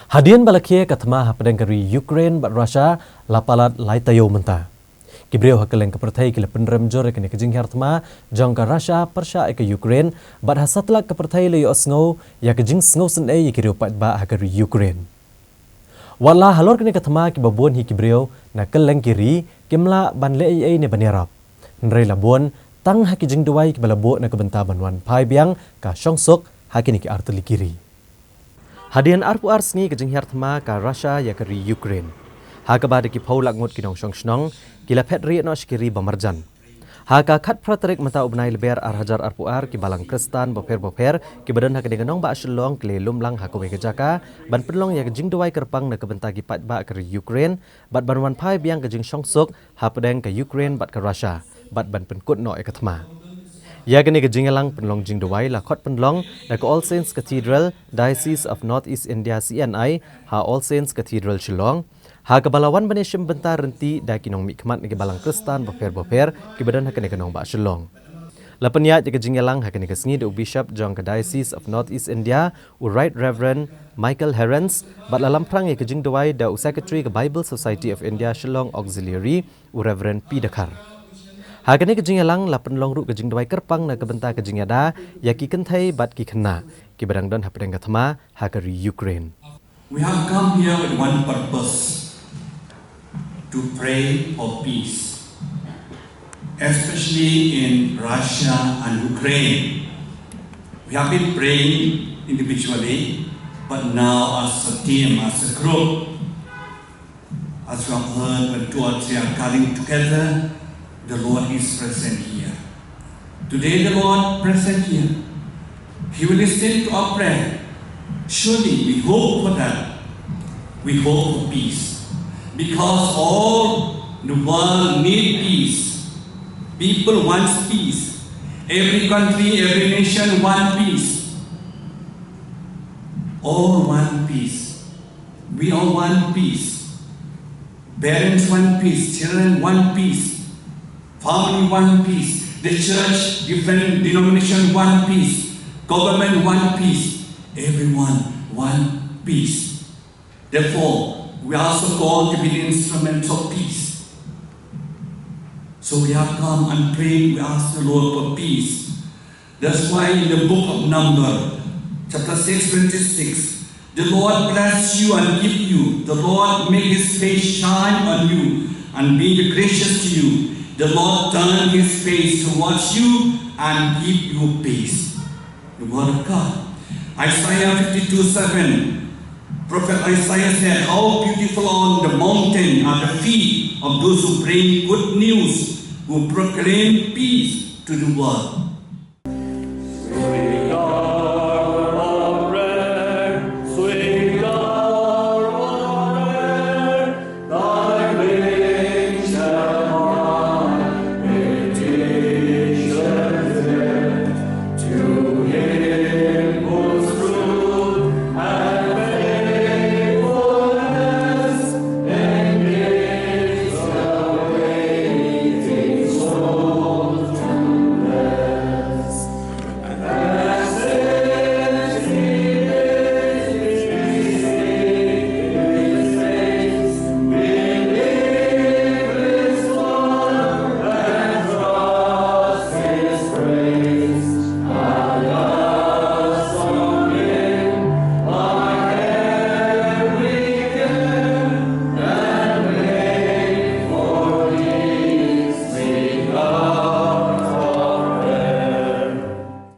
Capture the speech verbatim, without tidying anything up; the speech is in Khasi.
Hadien ba la khie ka thma hapdeng ka ri Ukraine bad Russia la palat lai taïew mynta. Ki briew ha kylleng ka pyrthei ki la pynrem jur ïa kane ka jinghiar thma jong ka Russia pyrshah ïa ka Ukraine, bad ha satlak ka pyrthei la ïohsngew ïa ka jingsngew synei ïa ki riew paidbah ha ka ri Ukraine. Wat la halor kane ka thma kiba bun hi ki briew na kylleng ki ri kim lah ban leh ei ei ne ban ïarap. Hynrei la bun tang ha ki jingduwai kiba la buh na ka bynta ban wan phai biang ka shongsuk ha kine ki artylli ki ri. Hadien arphew ar sngi ka jinghiar thma ka Russia ïa ka ri Ukraine, ha kaba da ki phew lak ngut ki nongshong shnong ki la phet rieh noh sha ki ri ba marjan. Ha ka khatphra tarik mynta u bnai Lber ar hajar arphew ar, ki balang Khristan bapher bapher kiba don ha kane ka nongbah Shillong ki la lum lang ha kawei ka jaka ban pynlong ïa ka jingduwai kyrpang na ka bynta ki paidbah ka ri Ukraine, bad ban wan phai biang ka jingshongsuk hapdeng ka Ukraine bad ka Russia, bad ban pynkut noh ïa ka thma. Ïa kane ka jingïalang pynlong jingduwai la khot pynlong da ka All Saints Cathedral, Diocese of North East India, C N I, ha All Saints Cathedral Shillong, ha kaba la wan ban ïashim bynta ryntih da ki nongmihkhmat na ki balang Khristan bapher bapher kiba don ha kane ka nongbah Shillong. La pynïaid ïa ka jingïalang ha kane ka sngi da u Bishop jong ka Diocese of North East India, u Right Reverend Michael Herrens, bad la lamphrang ïa ka jingduwai da u Secretary ka Bible Society of India Shillong Auxiliary, u Reverend P Dkhar. Ha kane ka jingïalang la pynlong ruh ka jingduwai kyrpang na ka bynta ka jingïada ïa ki kynthei bad ki khynnah kiba dang don hapdeng ka thma ha ka ri Ukraine. We have come here with one purpose, to pray for peace, especially in Russia and Ukraine. We have been praying individually, but now as a team, as a group, as we have heard, when two or three are gathering together, the Lord is present here. Today the Lord present here. He will listen to our prayer. Surely we hope for that. We hope for peace. Because all the world need peace. People wants peace. Every country, every nation want peace. All want peace. We all want peace. Parents want peace. Children want peace. Family want peace. The church, different denomination want peace. Government want peace. Everyone want peace. Therefore, we are also called to be the instruments of peace. So we have come and prayed, we ask the Lord for peace. That's why in the book of Number, chapter six, twenty-six, the Lord bless you and give you. The Lord make his face shine on you and be gracious to you. The Lord turn his face towards you and give you peace. The word of God. Isaiah fifty-two seven, Prophet Isaiah said, "How beautiful on the mountain are the feet of those who bring good news, who proclaim peace to the world."